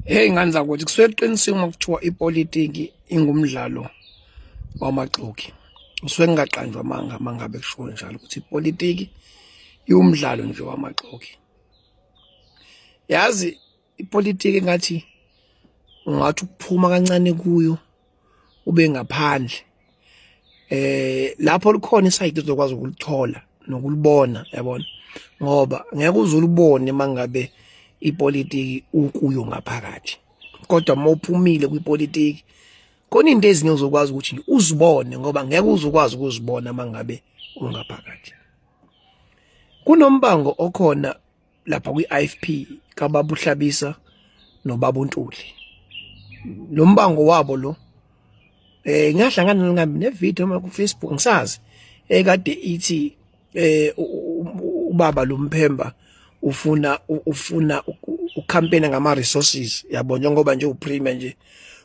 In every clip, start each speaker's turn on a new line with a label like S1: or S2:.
S1: Hey ngane zakuthi kusuke kuqinisiwe uma kuthiwa ipolitiki ingumdlalo wamaxoki. Kusuke kungaqanjwa amanga uma ngabe kushiwo njalo ukuthi ipolitiki iwumdlalo nje wamaxoki. Yazi ipolitiki engathi ungathi ukuphuma kancane kuyo ube ngaphandle lapho likhona isayidi ozokwazi ukulithola nokulibona yabona ngoba ngeke uze ulibone mangabe ipolitiki ukuyo ngaphakathi kodwa uma uphumile kwipolitiki khona into ezinye ozokwazi ukuthi uzibone ngoba ngeke uze ukwazi ukuzibona mangabe ungaphakathi. Kunombango okhona lapha kwi-IFP kababa uHlabisa nobaba uNtuli. Lo mbango wabo lo ngahlangana nami ne-video noma ku-Facebook ngisazi ekade ithi ubaba loMphemba ufuna ucampaign ngama resources yabo, njengoba nje uPremier nje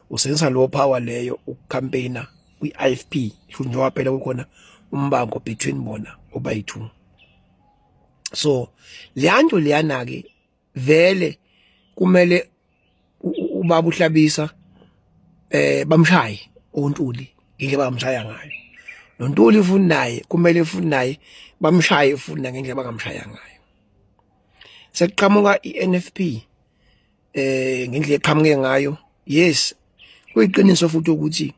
S1: usebenzisa lo power leyo ukucampaigna kwi-IFP, njengoba phela kukhona umbango between bona obayi-two. So leyanto leyana ke vele kumele ubaba uHlabisa bamshaye uNtuli ngendlela bamshaya ngayo, noNtuli futhi naye kumele futhi naye bamshaye futhi ngendlela bangamshaya ngayo. Sekuqhamuka iNFP ngendlela eqhamuke ngayo, yes kuyiqiniso futhi ukuthi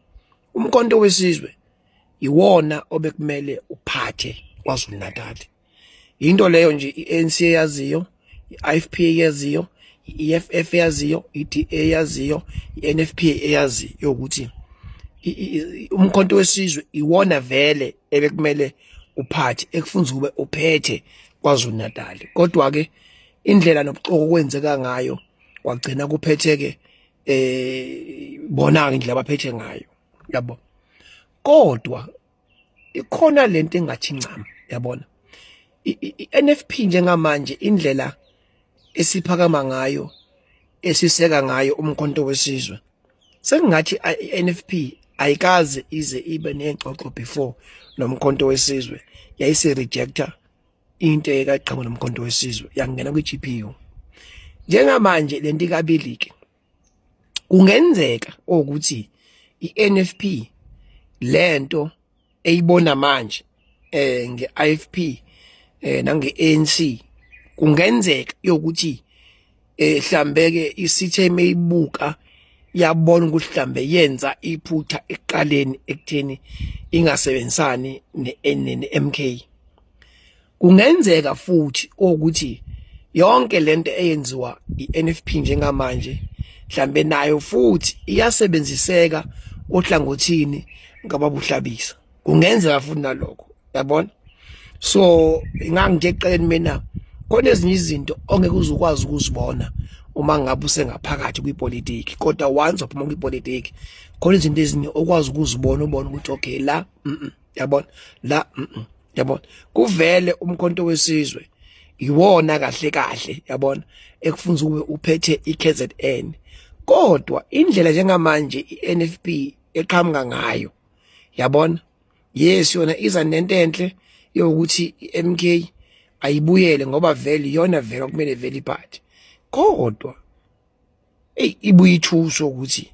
S1: uMkhonto weSizwe iwona obekumele uphathe KwaZulu Natal. Into leyo nje iANC eyaziyo, iIFP eyaziyo, iEFF eyaziyo, iDA eyaziyo, iNFP eyaziyo ukuthi uMkhonto weSizwe iwona vele ebekumele uphathe, ekufunza ube uphethe KwaZulu Natal. Kodwa ke indlela nobuxoki okwenzeka ngayo kwagcina kuphetheke bona indlela abaphethe ngayo yabo. Kodwa ikhona lento engathi ncam yabona, i-NFP njengamanje indlela esiphakama ngayo esiseka ngayo uMkhonto weSizwe, sekungathi i-NFP ayikaze ize ibe nengxoxo before noMkhonto weSizwe, yayise rejecta into ekaqhamuka noMkhonto weSizwe yangena kwi-GPU. Njengamanje lento ikabili ke kungenzeka ukuthi iNFP lento eyibona manje ngeIFP nangeANC kungenzeka yokuthi hlambe ke isithe meyibuka yabona ukuthi hlambe yenza iphutha ekuqaleni ekutheni ingasebenzisani neMK. Kungenzeka futhi ukuthi yonke lento eyenziwa iNFP njengamanje mhlambe nayo futhi iyasebenziseka ohlangothini ngababuhlabisa, kungenzeka futhi nalokho yabona. So ingangije eqeleni mina khona ezinye izinto ongeke uzukwazi ukuzibona uma ngabe usengaphakathi kwipolitiki, kodwa once waphuma kwipolitiki khona izinto ezinye okwazi ukuzibona ubone ukuthi okay la yabona la yabona kuvele uMkhonto weSizwe iwona kahle kahle yabona ekufunza ube uphethe iKZN. Kodwa indlela njengamanje iNFP eqhamuka ngayo yabona, yes yona iza nento enhle yokuthi iMK ayibuyele ngoba vele iyona vele okumele vele iphathe, kodwa ey ibuye ithuso ukuthi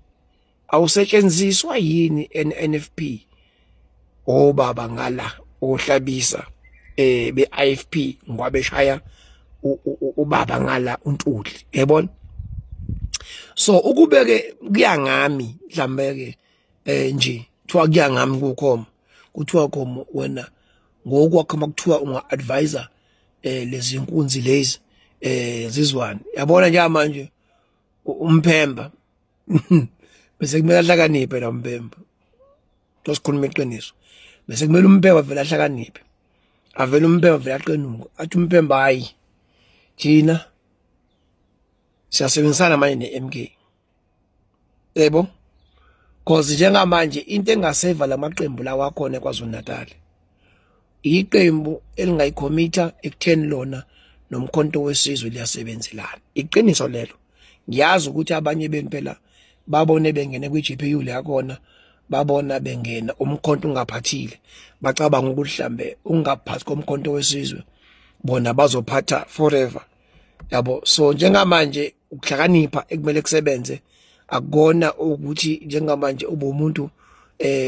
S1: awusetshenziswa yini NNFP obaba ngala ohlabisa beIFP ngoba beshaya ubaba ngala uNtuli yabona. So ukubeke kuya ngami mhlambe ke nje kuthiwa kuya ngami kukhoma kuthiwa khomo wena ngokwakho makuthiwa unga advisor lezi nkunzi lezi zizwane yabona nje manje uMphemba bese kumele ahlakaniphe la uMphemba, tosikhuluma iqiniso, bese kumele uMphemba vele ahlakaniphe, avele uMphemba vele aqenuke athi uMphemba hayi thina siyasebenzisana manje ne-MK yebo, cause njengamanje into engaseva lamaqembu lawa akhona eKwaZulu Natal iqembu elingayikhomitha ekutheni lona noMkhonto weSizwe liyasebenzelana. Iqiniso lelo, ngiyazi ukuthi abanye benu phela babone bengene kwi-GPU leyakhona, babona bengena umkhonto ungaphathile, bacabanga ukuthi mhlambe ungaphathi koMkhonto weSizwe bona bazophatha forever yabo. So njengamanje Ukuhlakanipha ekumele kusebenze akukona ukuthi njengamanje ube umuntu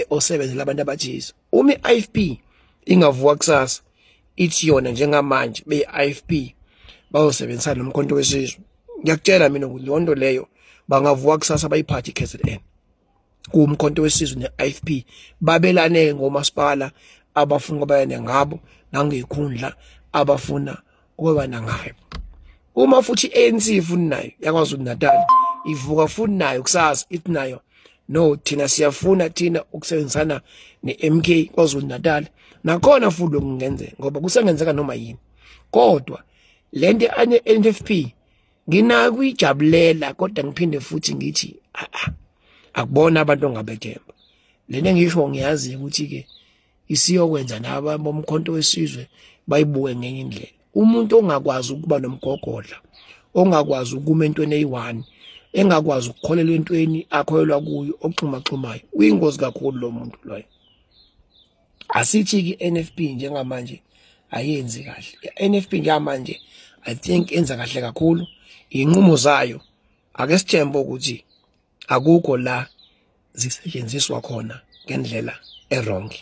S1: osebenzela abantu abathize. Uma i-IFP ingavuka kusasa ithi yona njengamanje beyi-IFP bazosebenzisana noMkhonto weSizwe, ngiyakutshela mina ukuthi leyo nto leyo bangavuka kusasa bayiphathe i-KZN kuwuMkhonto weSizwe ne-IFP, babelane ngomasipala abafuna ukwabelana ngabo nangekhundla abafuna ukwabelana ngayo. Uma futhi i-ANC ifuna nayo yaKwaZulu Natal ivuka futhi nayo kusasa ithi nayo, no, thina siyafuna thina ukusebenzisana ne-MK KwaZulu Natal, nakhona futhi lokhu kungenzeka ngoba kusengenzeka noma yini. Kodwa lento ane-NFP nginako ukuyijabulela, kodwa ngiphinde futhi ngithi akubona abantu ongabethemba. Lento engisho ngiyazi ukuthi ke isiyokwenza naba boMkhonto weSizwe bayibuke ngenye indlela. Umuntu ongakwazi ukuba nomgogodla, ongakwazi ukuma entweni eyi-one, engakwazi ukukholelwa entweni akholelwa kuyo, oxhumaxhumayo, uyingozi kakhulu lo muntu loyo. Asithi-ke i-NFP njengamanje ayenzi kahle. I-NFP njengamanje I think enza kahle kakhulu iy'nqumo zayo. Ake sithembe ukuthi akukho la zisetshenziswa khona ngendlela e-wrong.